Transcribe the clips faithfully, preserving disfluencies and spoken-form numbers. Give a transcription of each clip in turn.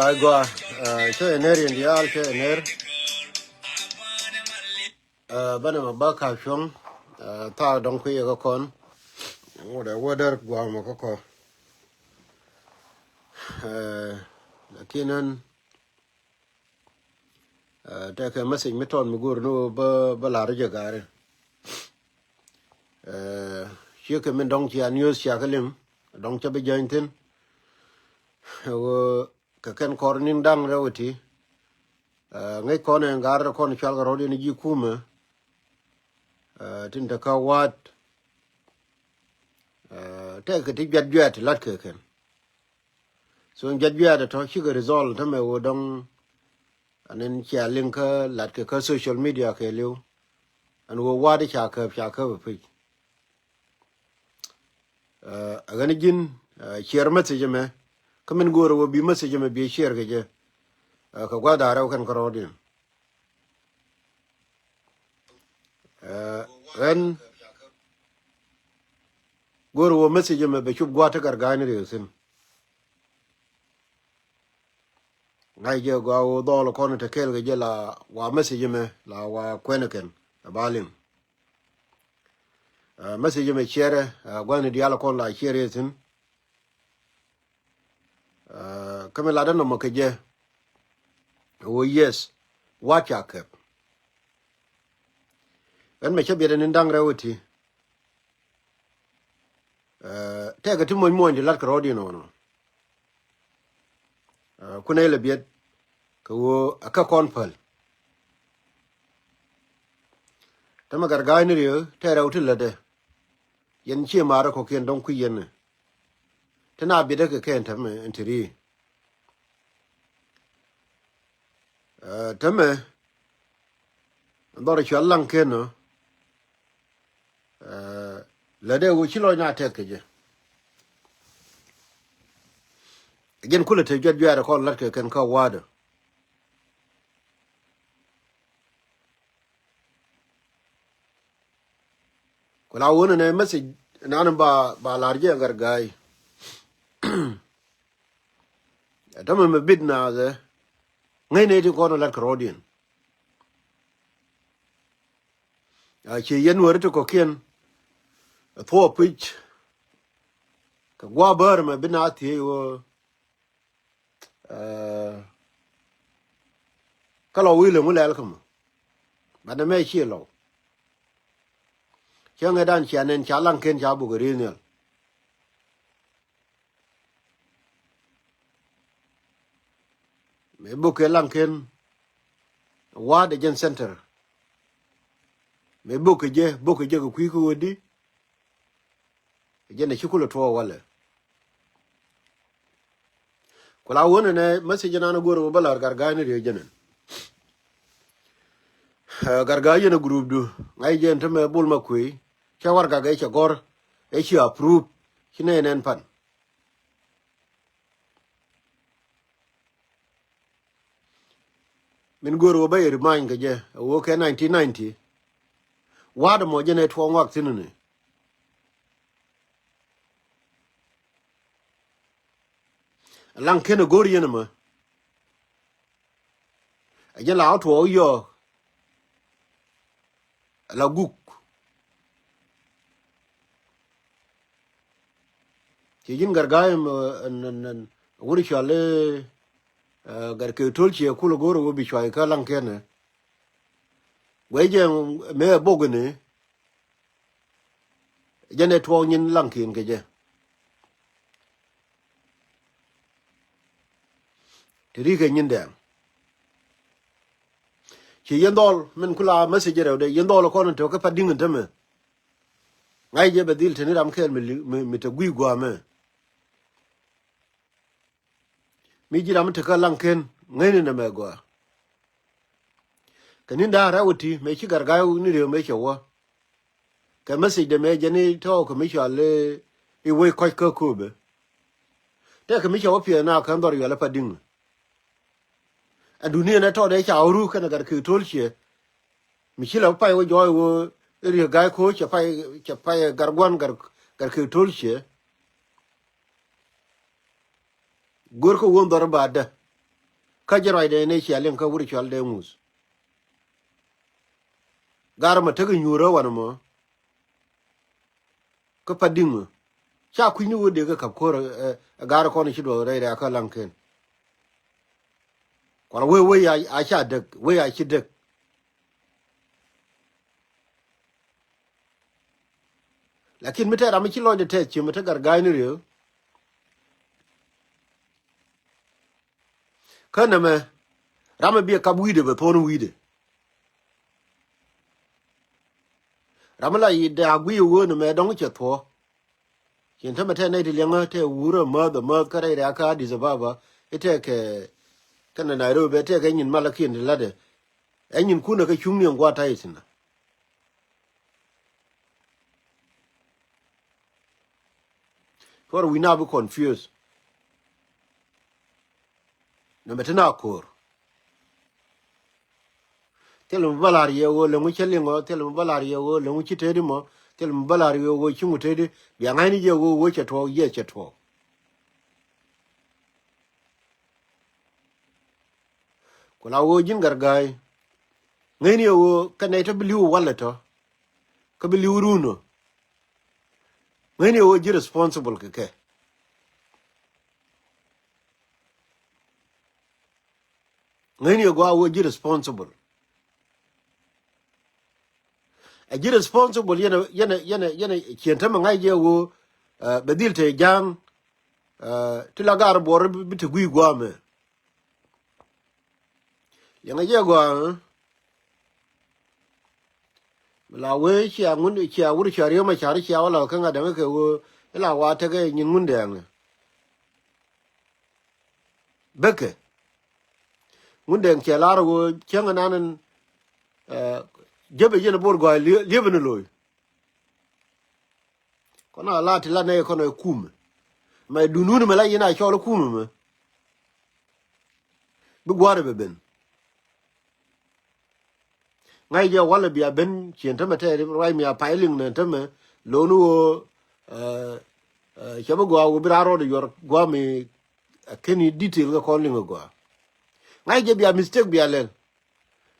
Ai gua, eh, cä ener in diaal, cä ener. Eh, banɛ ma ba ka cuɔ̱ŋ, eh, thaak dɔŋ kui̱ yɛ kä kɔn. Ŋot ɛ wä där gua mɔ kä kɔ. Eh, lakin ɛn, eh, tekɛ message mi tɔt mi go̱o̱r ni wä bä, bä la̱r jɛ gari. Eh, ciekɛ min dɔ̱ŋ cia news cia kä lim, dɔ̱ŋ cä bi jäny thi̱n. Wä kɛ kɛn kɔr ni̱n da̱ŋ rɛw iti. Eh, ŋäc kɔn ɛn gar kɔn cual kɛ rɔ̱diɛn ji̱ kumɛ. Eh, tin te kä wa̱a̱t. Eh, tekɛ ti juɛt juɛt ti la̱t kɛ kɛn. So in judge wiaadɛ tɔ cikɛ result tämɛ wä dɔŋ. Anin cia liŋ kä lat kɛ kä social media kɛ liw. Ɛn wä wa̱a̱dɛ ca käp, ca käp ɛ pic. Ɛ ɣän ji̱n, eh, share message mɛ. Kä min go̱o̱rɛ wä bi message mɛ bi share kɛ jɛ. Eh, kɛ gua̱th da̱rɛ wä kɛn kärɔɔdiɛn. Eh, ɣän go̱o̱rɛ wä message mɛ bɛ cup gua̱th ti kar ga̱a̱ni riek thi̱n. Ŋa̱c jɛ gɔaa ɣöö dhɔl kɔn te kɛɛl kɛ jɛ la wa message mɛ la wa kuɛn kɛn ɛ ba liŋ. Eh, message mɛ share, eh, gua̱thni diaal kɔn la share yɛ thi̱n. Eh, kä mi latdä nɔmɔ kɛ jɛ ɣöö yes, wa ca kɛp. Ɣän mɛ cä biɛt ɛn in da̱ŋ rɛw iti. Eh, tɛkɛ ti moc muɔ̱ny ti la̱t kɛ rɔ̱diɛn ɣɔnɔ. Eh, kunɛ ilɛ biɛt kɛ ɣöö ɛ kä kɔn päl. Tämɛ gat ga̱a̱cni riek tɛɛrɛ wä ti lätdɛ. Yɛn cië maarä kɔ̱kiɛn dɔ̱ŋ kui̱ yɛn ni. Ti na biɛtdä kɛ kɛn tämɛ ɛn ti ri. Eh, tämɛ dhɔr cual laŋ ken nɔ. Eh, lätdɛ wä ci lɔc na tɛth kɛ jɛ. Jɛn kulɛ te juɛt juɛɛrɛ kɔn la̱t kɛ kɛn kä wa̱a̱dä. Ku la wun ɛnɛ message nan ba, ba lar jɛ gat ga̱a̱c. Tämɛ mɛ bit naath ɛ ŋäcnɛ ti kɔn lat kɛ rɔ̱diɛn. A ci yɛn weri ti kɔ̱kiɛn ɛ thuɔɔk pic kɛ gua̱a̱ bäär mɛ bi naath thiec ɣöö, eh, kä lɔ wi̱i̱ lɛ ŋu lɛl kä mɔ. Banɛ mɛ ciɛ lɔw. Cä ŋɛ dan cia nɛn ca laŋ ken ca buk ɛ ri̱i̱n nhial. Mëë bok kɛ laŋ ken wa̱a̱dɛ jɛn center. Mëë bok kɛ jɛ, bok kɛ jɛ kɛ kui̱ kä ɣöödi. Jɛn ɛ ci kulɛ tuɔɔk walɛ. Ku la wä nɛnɛ message nan go̱r wä bä la̱r Garga̱a̱ ni riee jɛn ɛn. Ɛ, Garga̱a̱ yɛn ɛ group du. Ŋa̱c jɛn tämɛ Bol Makuëë. Cɛ warɛgak ɛ cɛ gɔ̱r. Ɛ ci approve. Ci nɛy nɛn pan. Min go̱o̱r wä bä yɛ remind kɛ jɛ, ɛ wä kɛ nineteen ninety. Wa̱a̱dɛ mɔ jɛn ɛ tuɔɔŋ ŋɔak thi̱n ni. Laŋ ken ɛ go̱o̱r yɛn ɛmɔ. Ɛ jɛn la wä tuɔɔk yɔɔk. Ala guk. Ci ji̱n Garga̱a̱ ɛn, ɛn, ɛn, ɛn wur cɔal i̱, ɛ, Garkek Tol Ciɛ kulɛ go̱o̱r wä bi cuay kä Laŋ kenɛ. Guɛ jɛ mëë ɛ bok ni. Jɛn ɛ tuɔɔk nyin Laŋ ken kɛ jɛ. Ti ri kɛ nyin dɛɛŋ. Ci yɛn dhɔl min kula message rɛw dee yɛn dhɔl kɔn in te kä Padiŋ in te mɛ. Ŋa̱c jɛ bɛ dhil te ni ram kɛɛl mi li-, mi, mi te gui̱i̱ gua̱a̱ mɛ. Mi ji̱ ram mi te kä Laŋ ken ŋäcni nɛ mɛ gɔaa. Kɛ ni̱n da̱a̱n rɛw iti mëë ci Garga̱a̱ ni riee mëë cɛ wä. Kɛ message dɛ mëë jɛn i̱ tɔ̱ kɛ mi cɔal i̱ wec kɔc kä kööbɛ. Tëëkɛ mi cɛ wä piɛth na kän dhɔr yuɛl ɛ Padiŋ. Ɛ duniɛn ɛ tɔ̱ dee ca wä ruk kɛnɛ Garkek Tol Ciɛ. Mi ci lɛ pay wä jɔɔc wä i̱ riek ga̱a̱c ko̱o̱c cɛ pay, cɛ pay Garguan Gar, Garkek Tol Ciɛ. Go̱rkä wä dhɔr ba dä. Kä jɛ ruacdɛ nɛ cia liŋ kä wur cɔal dee ŋuth. Gar mɔ tekɛ nyuurä wanɛ mɔ. Kä Padiŋ mɔ. Ca kui̱ni wä dee kä ka̱p ko̱r, ɛ, ɛ, gar kɔn ci duɔth rɛy rɛ̈ɛ̈kä Laŋ ken. Kual wee wee a, a ca däk, wee a ci däk. Lakin mi te ram mi ci lɔcdɛ tɛth ci mi te Garga̱a̱ ni riee. Kä nɛmɛ ram mi biɛ kap wi̱i̱dɛ bɛ thuɔ̱n wi̱i̱dɛ. Ram mi la yi dɛ a gui̱i̱ wee nɛmɛ dɔ̱ŋ cɛ thuɔ̱. Cin tämɛ tɛ nɛy ti liɛŋä tɛ wurä mäth ɛ mäth kä rɛy rɛ̈ɛ̈kä Addis Ababa i̱ tɛ kɛ kɛnɛ Nairobi i̱ tɛ kɛ nyin malakiɛn ti la̱tdɛ. Ɛ nyin kunɛ kɛ cuŋni ɛn gua̱a̱th ta̱yɛ thi̱n. Cuɔr wi̱na bi confuse. Nɛmɛ ti na ko̱r. Thil mi bä la̱r yɛ ɣöö leŋ wi̱c cä liŋ ɔ, thil mi bä la̱r yɛ ɣöö leŋ wi̱c ci teti mɔ, thil mi bä la̱r yɛ ɣöö ci ŋut teti. Bia ŋa̱cni jɛ ɣöö ɣöö cɛ tuɔɔk, yɛ cɛ tuɔɔk. Ku la ɣöö ji̱n Garga̱a̱. Ŋäcni ɣöö kɛ nɛy tɔ bi li̱w walɛ tɔ. Kä bi li̱w run ɔ. Ŋäcni ɣöö ji̱ responsible kɛ kɛ. Ŋäcni ɣöö gɔaa ɣöö ji̱ responsible. Ɛ ji̱ responsible yɛn ɛ, yɛn ɛ, yɛn ɛ, yɛn ɛ ciɛn tämɛ ŋa̱c jɛ ɣöö, ɛ, bɛ dhil te ja̱a̱ŋ, ɛ, ti la gar buɔr bi, bi te gui̱i̱ gua̱a̱mɛ. Liɛŋɛ jɛ gɔaa, ɛ? Mi la wee cia ŋun, cia wur cia riöm a car cia wä la kä ŋa̱t däŋ kɛ wee ila wa tekɛ nyin ŋun dɛɛŋ. Bekɛ. Ŋun dɛɛŋ cɛ lar wee cäŋ anan ɛn, ɛ, jepɛ jɛn a bor gɔaa liepɛ ni lo̱c. Kɔn a la ti la nɛy kɔn a kumɛ. Mɛ dunun mɛ la yin a cɔl kumɛ mɛ. Bi gua̱a̱r bɛ ben. Ŋa̱c jɛ walɛ bia ben cien tämɛ tɛɛri ruac mi a pay liŋ nɛ tämɛ. Lo̱n ɣöö, ɛ, ɛ, cɛ bi gɔaa ɣöö bi raan rɔɔdɛ yuɔr gua̱a̱ mi a keni detail kɛ kɔn liŋ ɛ gɔaa. Ŋa̱c jɛ bia mistake bia lɛl.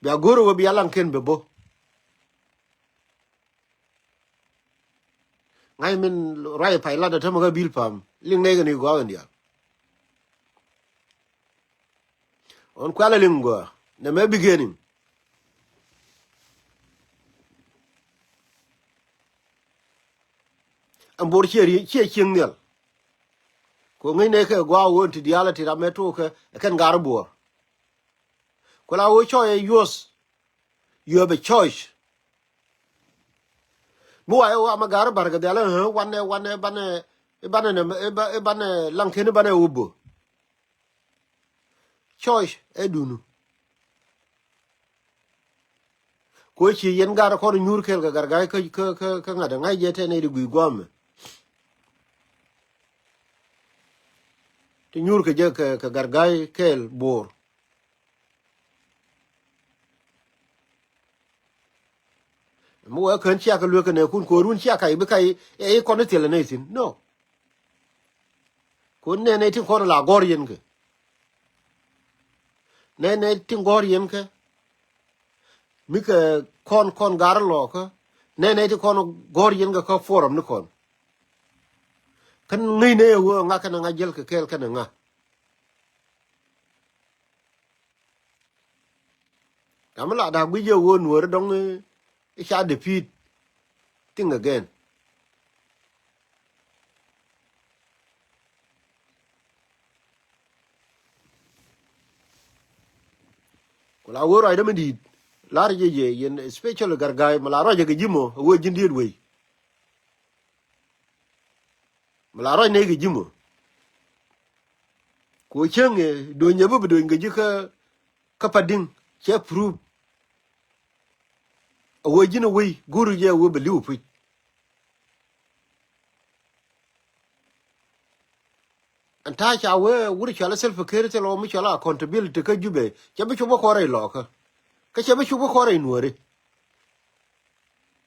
Bia go̱o̱r ɣöö bia laŋ ken bɛ bo̱. Ŋa̱c min ruac pay lat a tämɛ kä bil pam liŋ nɛy kɛ ni gɔaa kɛn diaal. Ɣän kualɛ liŋ gɔaa nɛ mɛ beginning. Ɛn bor ciɛ ri ciɛ cieŋ nhial. Kɛ ŋäc nɛy kɛ gɔaa ɣöö ti diaal ti ram mɛ tok kɛ kɛn gar buɔɔr. Ku la ɣöö cɔɔc ɛ yuɔ̱th. You have a choice. Mi wa ɛ wa ma gar bar kɛ dhial ɛ wanɛ wanɛ banɛ banɛ nɛ banɛ laŋ ken banɛ wä bö. choice ɛ dunu. Ko ci yɛn gar kɔn nyuur kɛɛl kɛ Garga̱y kä, kä, kä, kä ŋa̱t ɛ ŋa̱c jɛ tɛn nɛy ti gui̱i̱ gua̱a̱mɛ. Ti nyuur kɛ jɛ kɛ, kɛ Garga̱y kɛɛl Bo̱o̱r. Mi wee kään cia kɛ luek kɛ nɛɛkun ko̱o̱run cia kac bi kac ɛ i̱ kɔn i̱ thilɛ nɛy thi̱n. No. Ko̱o̱r nɛy nɛy tin kɔn la gɔ̱r yɛn kɛ. Nɛy nɛy tin gɔ̱r yɛn kɛ. Mi kɛ kɔn kɔn gar lɔɔkä. Nɛy nɛy tin kɔn gɔ̱r yɛn kɛ kä forum ni kɔn. Kä ŋäc nɛy ɛ ɣöö ŋa kɛnɛ ŋa jäl kɛ kɛɛl kɛnɛ ŋa. Ram mi la da̱k guic jɛ ɣöö Nuääri dɔ̱ŋ i̱ ca defeat thing again. Ku la ɣöö ruacdä mi di̱i̱t la̱r jɛ jɛ yɛn especially Garga̱y mi la ruacä kɛ ji̱ mɔ ɛ ɣöö ji̱n diet wei. Mi la ruac nɛy kɛ ji̱ mɔ. Ku cäŋ ɛ do̱ny ɛ bi bi do̱ny kɛ ji̱ kä, kä Padiŋ cɛ proof. A wee ji̱n a wei go̱o̱ri jɛ a wee bɛ li̱w puc. Ɛn ta̱a̱ ca wee wur cɔal a Salva Kiir thil ɣɔw mi cɔal a accountability kä Jubɛ cɛ bi cop kä kɔn rɛy lɔɔkä. Kä cɛ bi cop kä kɔn rɛy Nuääri.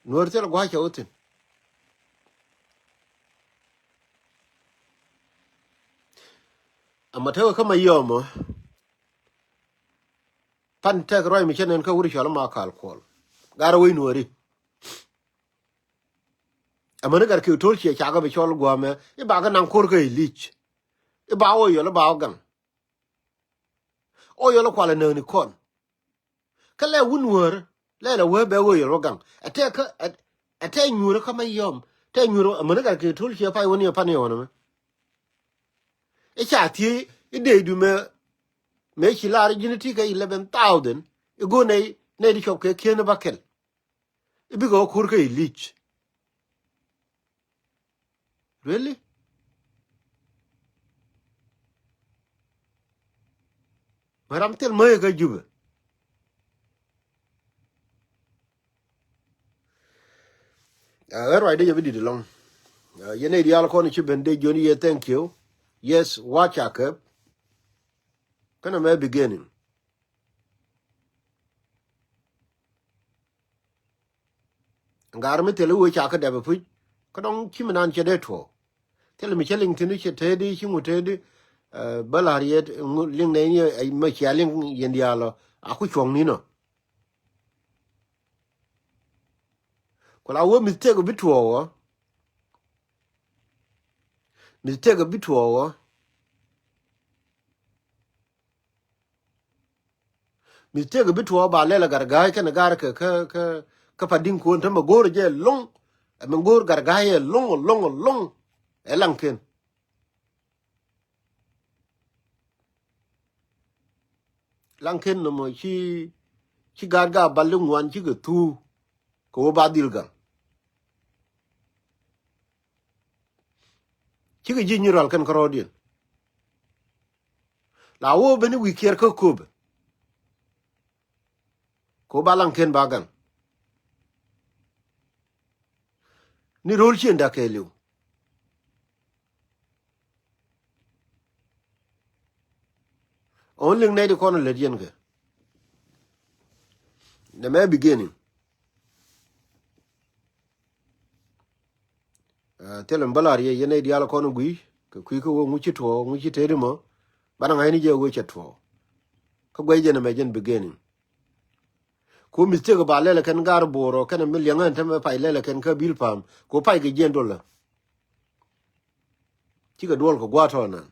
Nuääri thil gua̱a̱c cɛ wä thi̱n. Ama tekɛ kä Mayɔm ɔ. Pan tɛk ruac mi cä nɛn kä wur cɔal ma Kal Kuɔl. Gar wec Nuääri. Amäni Gat Kiɛw To̱l ciɛ cakɛ bi cɔl gua̱a̱mɛ i̱ bakɛ naŋ ko̱r kä Ilic. I̱ ba wä yɔl i̱ ba wä gaŋ. Wä yɔl i̱ kualɛ näk ni kɔn. Kä lɛ wun wäär lɛ lɛ wee bɛ wee yɔl wä gaŋ. Ɛ tɛ kä ɛ tɛ nyuur kä Mayɔm tɛ nyuur amäni Gat Kiɛw To̱l ciɛ pay wä ni ɛ pan yɛ wä ni mɛ. I̱ ca thiee i̱ dee du mɛ mɛ ci lar ji̱n ti kɛ eleven thousand i̱ go̱o̱r nɛy nɛy di cɔp kɛ ki̱en i̱ ba kɛl. I̱ bikɛ wä ko̱r kä Ilic. Really? Mɛ ram thil mäc kä Jubɛ. Ɛ ruacdä jɛ bi di̱t ɛlɔ̱ŋ. Yɛn nɛy diaal kɔn ci ben dee jiön yɛ thank you. Yes, watch a kɛp. Kɛnɛ mɛ beginning. Ŋa̱r mi thil i̱ wee ca kä dɛp i̱ puc kä dɔ̱ŋ ci mi naan cɛ dee tuɔɔk. Thil mi cä liŋ thi̱n i̱ cɛ teet i̱ ci ŋu teet i̱ bä la̱r yɛ liŋ nɛy ni mɛ cia liŋ yɛn diaal ɔ a ku cuɔ̱ŋ ni̱n ɔ. Ku la wee mistake bi tuɔɔk ɔ. Mistake bi tuɔɔk ɔ. Mistake bi tuɔɔk ba lɛl a Gat Ga̱a̱c kɛnɛ gar kɛ kä kä kä Padiŋ kuɔn tämɛ go̱o̱r jɛ loŋ. Ɛ min go̱o̱r Gat Ga̱a̱c ɛ loŋ ɛ loŋ ɛ loŋ. Ɛ Laŋken. Laŋken nɔmɔ ci ci gaat ga bal di ŋuan cikɛ thuu kɛ wä ba dhil gaŋ. Cikɛ ji̱ nyi rual kɛn kärɔɔdiɛn. La wä ben i̱ wi̱i̱ kiɛɛr kä köpɛ. Kɛ wä ba Laŋken ba gaŋ. Ni ro̱l cien da̱k kɛɛliw. Ɣän liŋ nɛy di kɔn lät yɛn kɛ. Nɛ mɛ beginning. Thilɛ mi bä la̱r yɛ yɛn nɛy diaal kɔn gui̱ kɛ kui̱ kä wee ŋuci tuɔɔk ŋuci tëëdi mɔ. Banɛ ŋa̱cni jɛ wee cɛ tuɔɔk. Kä guɛc jɛn ɛmɛ jɛn beginning. Ku mistake ba lɛlɛ kɛn gar bo̱o̱r ɔ kɛn mi liɛŋ ɛn tämɛ pay lɛlɛ kɛn kä bil pa̱a̱m ku pay kɛ jiɛn dolä. Cikɛ duɔl kɛ gua̱a̱r tɔ̱ nan.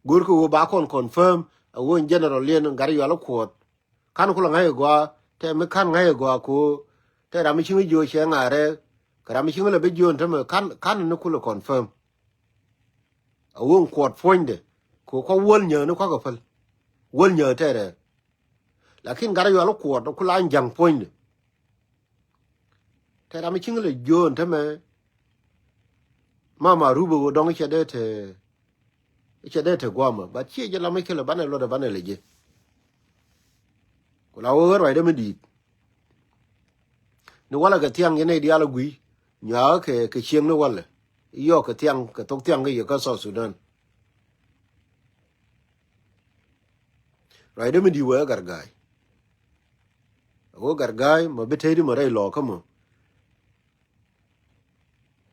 Go̱o̱r kɛ wee ba kɔn confirm a wee in general liɛn gat yual kuɔt. Kan kulɛ ŋa̱c ɛ gɔaa tɛ mi kan ŋa̱c ɛ gɔaa ko tɛ ram mi ciŋ jiö cɛ ŋa̱ rɛɛk kɛ ram mi ciŋ lɛ bi jiö tämɛ kan kan ni kulɛ confirm. A wee in kuɔt puɔ̱nydɛ ko kɔ wäl nyääni kɔakɛ päl wäl nyääni tɛ rɛɛk. Lakin gat yual kuɔt kula in ja̱ŋ puɔ̱nydɛ. Tɛ ram mi ciŋ lɛ jiö tämɛ. Mama rupɛ wee dɔŋ cɛ dee te Cɛ dee te guamä, but ciɛ jɛ lam i̱ kɛlɛ banɛ luɔtdɛ banɛ lɛ jɛ. Ku la wä ɣän ruacdä mi di̱i̱t. Ni walɛ kɛ thiaŋ yɛn nɛy diaal a gui̱. Nyuakä kɛ, kɛ cieŋ ni walɛ. Iyɔɔk kɛ thiaŋ, kɛ thok thiaŋ kä yɛ kä South Sudan. Ruacdä mi di̱i̱t wee ɛ Garga̱a̱y. A wee Garga̱a̱y mɔ bi teydi mɔ rɛy lɔɔkä mɔ.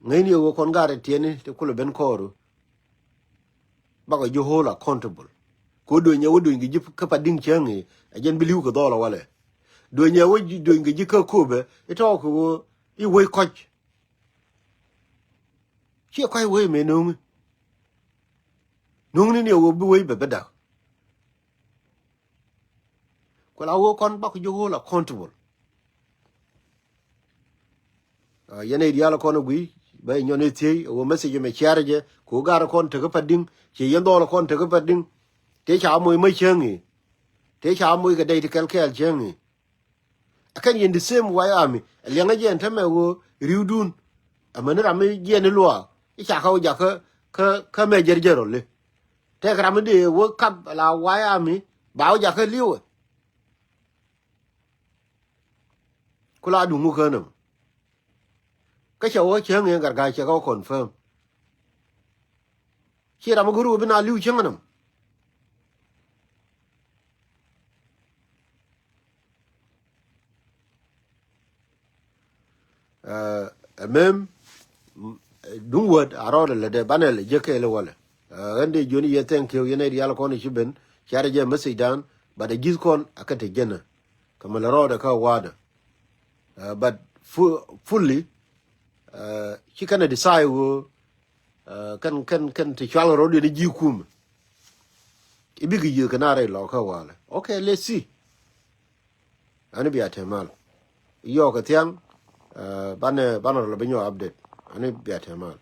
Ŋäcni ɛ ɣöö kɔn gaat ɛ tiɛtni ti kulɛ ben kɔɔru. Bakɔ ji̱ hold accountable. Kɛ ɣöö dueny ɛ wä dueny kɛ ji̱ kä Padiŋ cäŋ i̱ ɛ jɛn bi li̱w kɛ dhɔl ɛ walɛ. Dueny ɛ wä dueny kɛ ji̱ kä Köpɛ i̱ tɔɔk kɛ ɣöö i̱ wec kɔc. Ciɛ kɔc wec mëë no̱o̱ŋi. No̱o̱ŋni ni ɛ ɣöö bi wec bɛ bi da̱k. Ku la wä kɔn bak ji̱ hold accountable. Yɛn i̱ diaal kɔn i̱ gui̱ bɛ nyɔn i̱ thiey ɛ wä message mɛ ciarɛ jɛ ku gar kɔn tekä Padiŋ ci yɛn dhɔl kɔn tekä Padiŋ. Tëë ca moc mä cäŋ i̱ tëë ca moc kɛ dɛy ti kɛl kɛɛl cäŋ i̱. Ɛ kɛn yɛn the same White Army ɛ liɛŋä jɛ ɛn tämɛ ɣöö ri̱wdun. Amäni ram mi jiɛn i̱ luaak i̱ ca kä wä jakä kä kä mɛ jɛr jɛr rɔli. Tɛk ram mi dee wä kap la White Army ba wä jakä li̱wɛ. Ku la duŋ wä kään ɛmɔ. Kä cɛ wä cäŋ ëë Garga̱a̱y cɛ kɛ wä confirm. Ci ram mi go̱r wä bi na li̱w cäŋ ɛnɛm. Ɛ mem duŋ wät a rɔɔdɛ lɛ dee banɛ lɛ jiäk kɛɛl i̱ walɛ. Ɣän dee jiöni yɛ thank you yɛn ɛ diaal kɔn i̱ ci ben. Carɛ jɛ message dan but ɛ ji̱th kɔn a kä te jɛnä. Kɛ mɛ lɛ rɔɔdɛ kä wa̱a̱dɛ. But fully ci kɛn ɛ decide ɣöö kɛn kɛn kɛn ti cual rɔɔdɛ ni ji̱ kumɛ. I̱ bikɛ yiëë kɛ na rɛy lɔkä walɛ. Okay, let's see. Ani bia te mal. Yɔɔk kɛ thiaŋ banɛ banɛ rɔ lɔ bi nyɔk update. Ani bia te mal.